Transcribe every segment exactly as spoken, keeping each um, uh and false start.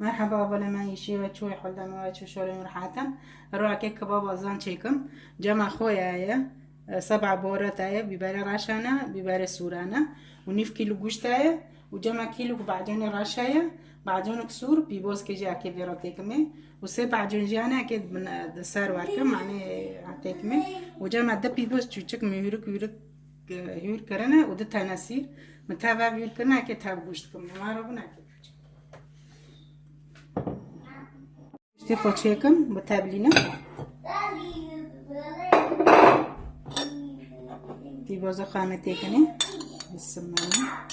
Merheba, balê me, îşê we çû, hol deme we çû, şolên rahat in. Rokê kebaba zan çêkim. Cema xwe ye, e, seba borata ye, bîberê reşan e, bîberê sûran e û nîv kîlo goşt ye û cema kîlo ku baconê reşa ye, baconek sûr, pîbozkê jî eke vê re têkimê û sê bacon jî hene eke bin, e, di ser werkim, yani, e, têkimê û cema di pîboz çûçik mi hûrik hûrik, e, hûr kirine û di tene sîr mi tev ev hûr kirine eke tev goşt kim. Ma re bûne eke Tiştê xwe çêkim, bi tevlînim. Pîvoza xwe me têkinê. Bismillah.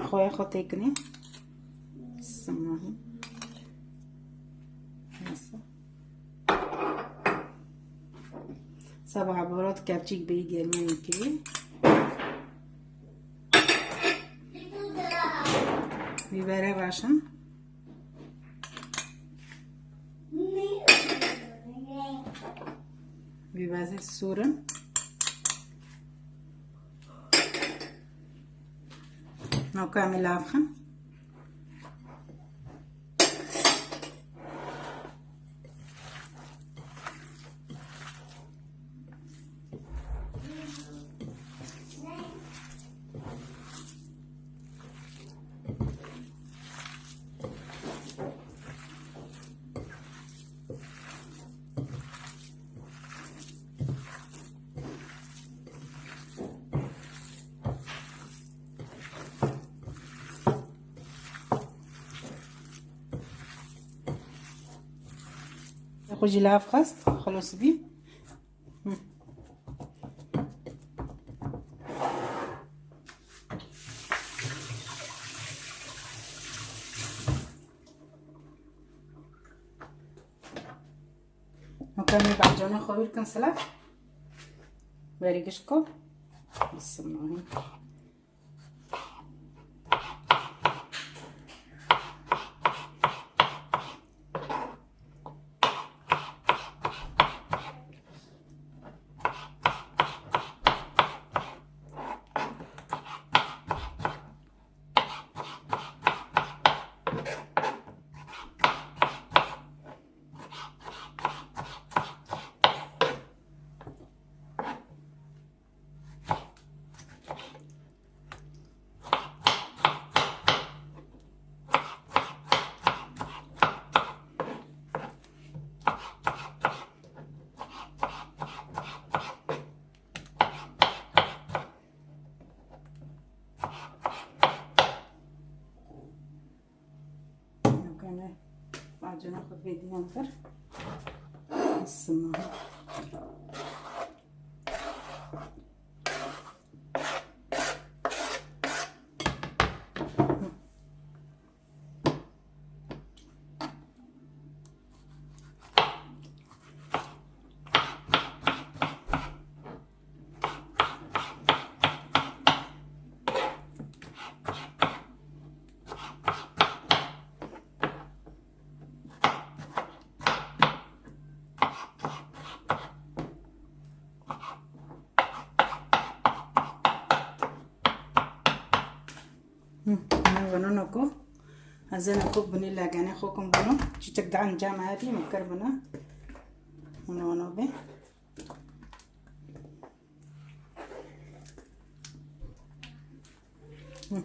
Xwe xwe têkinê. Bismillah. Nasıl? Seba borot kevçîk bêyî germê wî kirî. Bîberê reşin. Bîberê sûrin. Noka em ê lav xin. Xwe jî lav xwest, xilos bî. Hı. Hûn em ê bacana xwe wî bikin silav. Berî gişt ko. Bismillahî. Nokane macina xwe vê diyan kir. Sima. Hı, ne vano noko. Ez ê noko binî leganê xwe kim bino. Çiçek da encam hebî min kir bina. Hûn vano bê. Hı.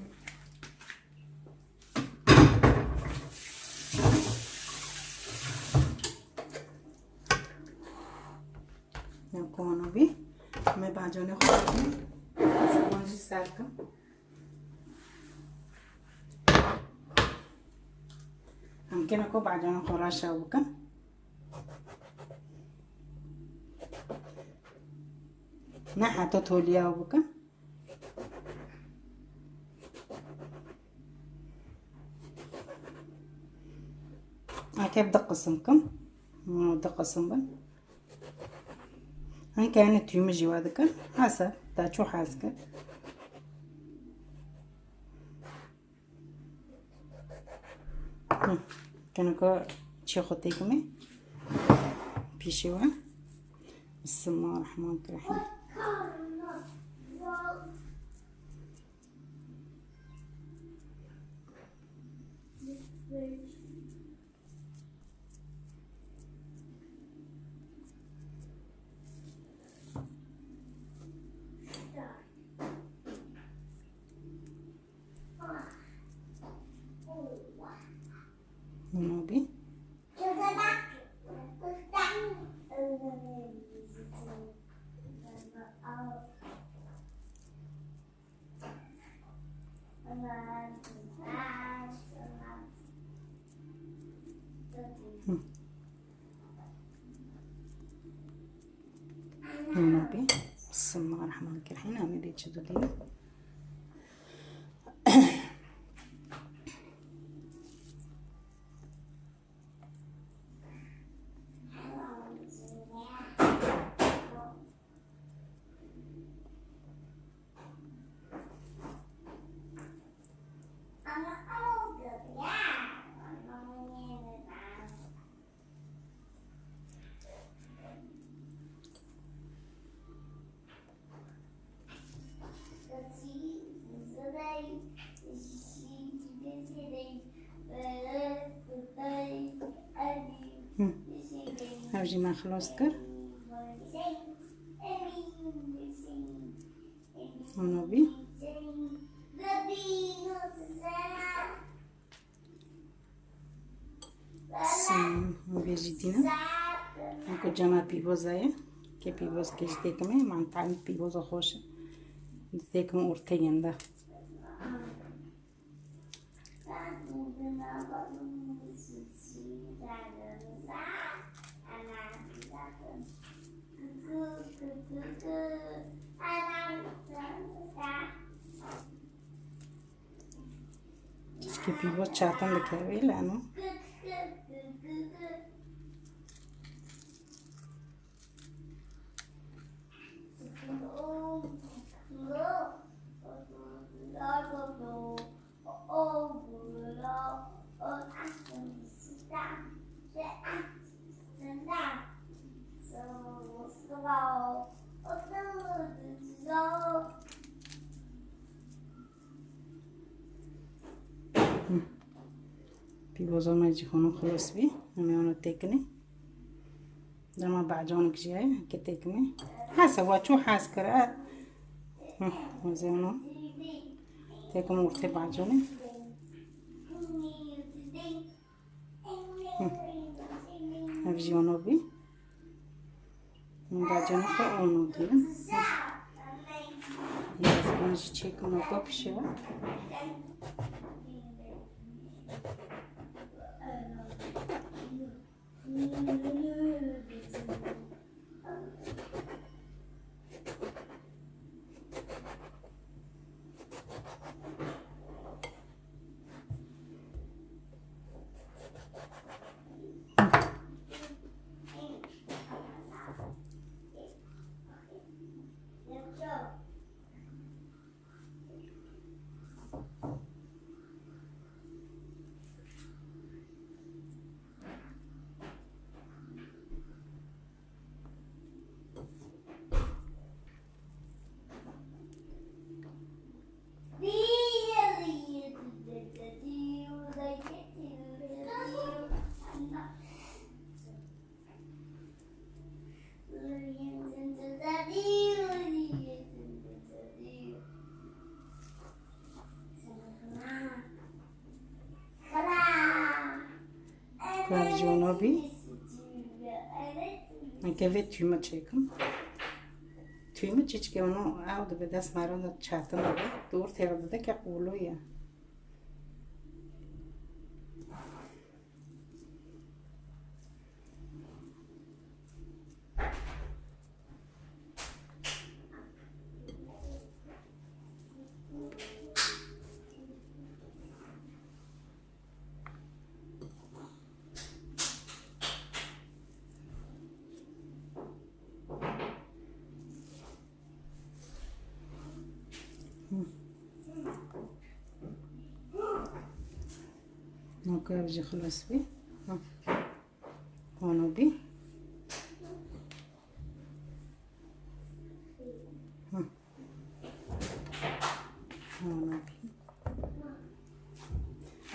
Noko vano bî. Me bacanê xwe bî. Ziman jî ser kim. Em kene ku bacana xwe reşa bikin. Ne heta toliya bikin. Ake bi du qisim kim. Hm, du qisim bin. Hinke hene tûmijî we dikin. Hese, te çû hez kir. Hı. Kene ku çê xwe têkimê. Pîşê we. Bismillahirrahmanirrahim. Hı. Hûn bî. Bismillahirrahmanirrahîm. Em ê dê çi didînin? Hı. Ev jî me xilas kir. Hûn bî. Sim, vê jî dînin. Weko cama pîvoza ye. Ke pîvoz ke jî têkime, man tam pîvoza xweş e. Têkime orteyên de. Tişkî pîvoz çatin dikeve leno. Pîvoza me jî xwe xilas bî. Em ê wana têkinê. Dema bacanik jî heye, ke têkimê. Hese wa çû hez kir, e. Hı, wezê wana. Têkim ortê bacanê. Hı. Ev jî wana bî. Hûn bacanê xwe û nûdî. Biraz van jî çêkim nokta pişive. Kar jî wana bî. Eke vê tûyme çêkim. Tûyme çîçikê wana ew dibe dest me re de çatin dibe. Di ortê re dide ke qûlo ye. Nokê ev jî xilas bî. Ha. Wana bî. Ha. Wana bî.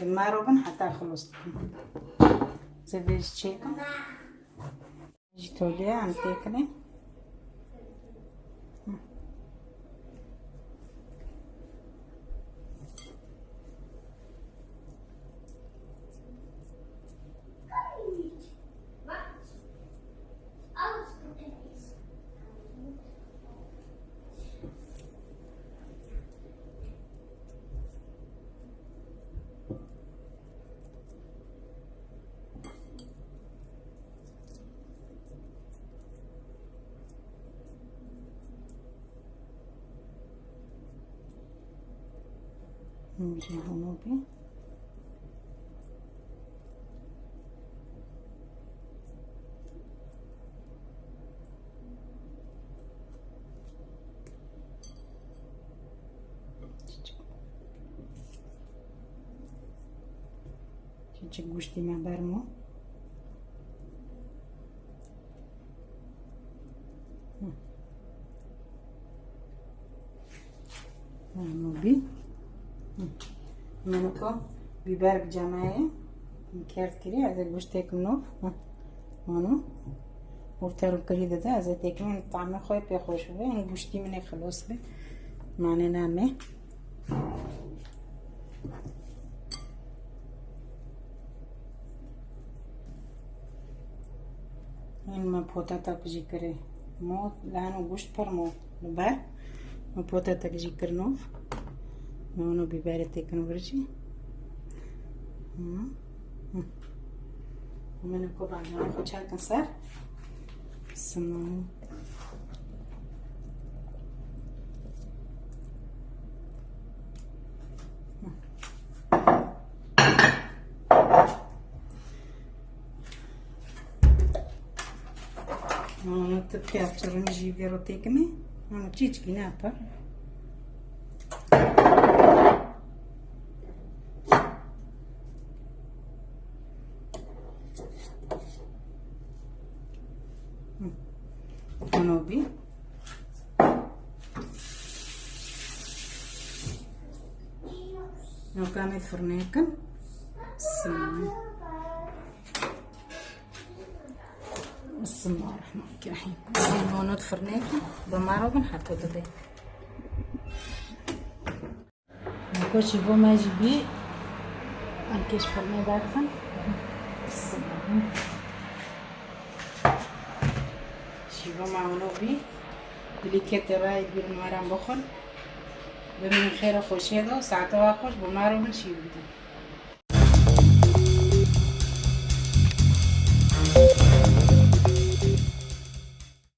Em mero bin heta xilas dikim. Zevê jî çêkim. Ji tolê em têkinê. Hûn jî hûn bî. Çiçik goştê me bermo. Hı. Bermo bî. Hı. Min ku bîber bi cemeyê min kerd kirî, ez ê goştêk nû. Hı. Wano. Orta rûkirî dide, ez ê têkimî tamê xwe pê xweş bibe, ên goştî min ê xilos be. Mane name. Ên me potatek jî kirê. Mo, lano goşt pir mo li ber. Me potatek jî kirino. Me wano bîberê têkin vir jî. Hı. Hı. Min ko bacana xwe çakin ser. Simon. Ana tipke çirin jî vê rotêkimê. Ana çiçkî ne yapar. Hı. Ano bî. Noka me firnê kin. Simon. Bismillahirrahmanirrahim. Simon û firnê kin. Bi me re bin heta dibe. Nako şîvo me jî bî. Em kêş firnê derxin. Şîvo me wilo bî. Dilî kete rayê bîr me re bixwin. Bimînin xêr û xweşiyê de, saeta we xweş, bi me re bin şîv bidin.